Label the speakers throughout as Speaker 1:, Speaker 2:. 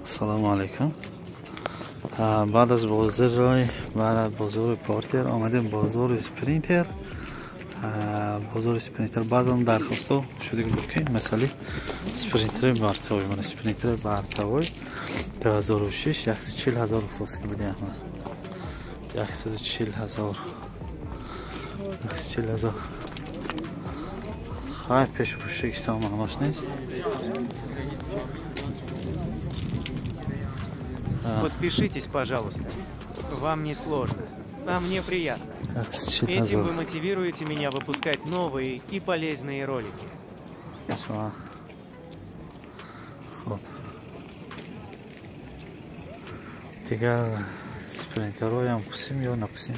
Speaker 1: Салому алейкум. Баъд аз бозори, баъд аз бозори Портер омадем бозори Спринтер. Бозори Спринтер баъзан дархостҳо шуда буд, ки масали Спринтери бартавой, мана Спринтери бартавой 2006 140 ҳазор гуфтост, ки будем 140 ҳазор, 140 ҳазор. Хай, пешу пушти маънош нест.
Speaker 2: Подпишитесь, пожалуйста. Вам не сложно, а мне приятно. Этим вы мотивируете меня выпускать новые и полезные ролики.
Speaker 1: Хуб, дигар Спринтероям пусим ё напусим?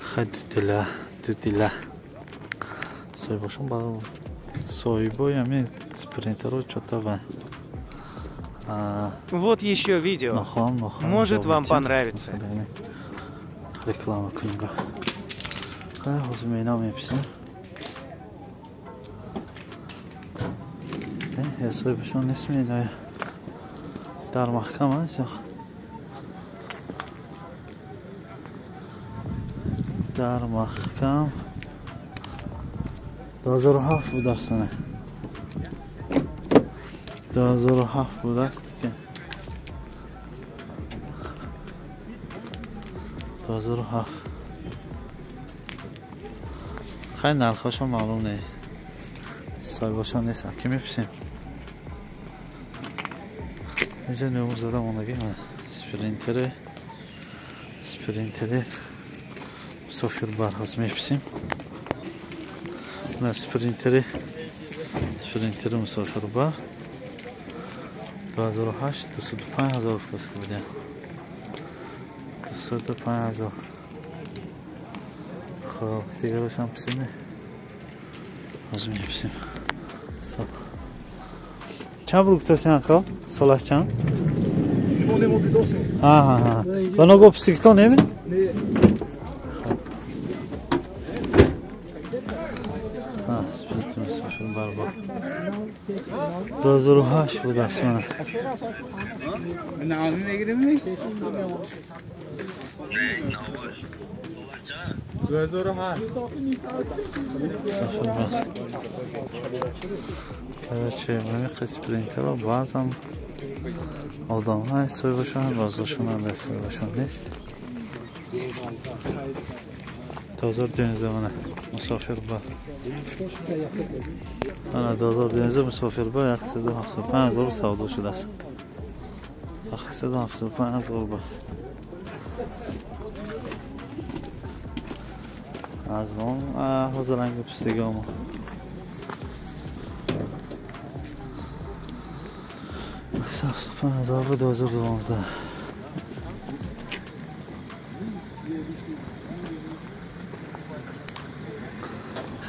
Speaker 1: Хай, дудила, дудила. Соҳибошон, ба соҳибои ҳамин Спринтеро чота ба
Speaker 2: Вот еще видео.
Speaker 1: Нохоҳам, нохоҳам.
Speaker 2: Может, вам понравится.
Speaker 1: Реклама кунем ба. Хай, ҳозир мена меписем. Я соҳибашон нест, медоя дар маҳкам аст ё дар маҳкам. 2007 будааст, мана 2007 будааст ки 2007. Хай, нархҳошон маълум не, соҳибошон нест, ки меписем. Инҷа нумур зада мондагӣ. Спринтере, Спринтере мусофирбар ҳозир меписем. На Спринтери, Спринтери мусофирбар 2008 205 ҳазор гуфтааст, ки будем 205 ҳазор. Хоб, дигарашам писем, ҳозир меписем. Чанд пул гуфтастин, ака? Солаш чанд? Аҳа, ба ногоҳ писигитон неми? Спринтер мусофирбар 2008 будааст, мана. Мусофирбар. Короче, мамиқа Спринтеро баъзан одамҳои соҳибашон, баъзошон анда соҳибашон нест. 2012, мана мусофирбар, мана 2012 мусофирбар 175 ҳазор савдо шудааст, 175 ҳазор ба. Аз он ҳозир ранги пустига омад. 175 ҳазор ба 2012.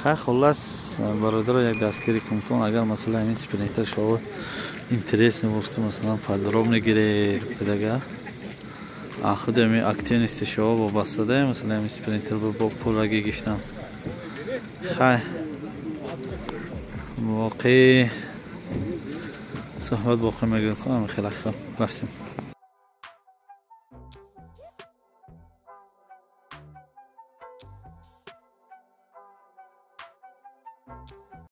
Speaker 1: Хай, хуллас, бародаро, як дастгири кунтон. Агар масалан ҳамин Спринтер шово интересный бошад, масалан подробно гиред, агар худи ҳамин активности шово вобастада, масалан ҳамин Спринтер бо пуррагӣ гирифтам. Хай, боқӣ суҳбат боқӣ мегӯем. Хеле хуб, рафтем.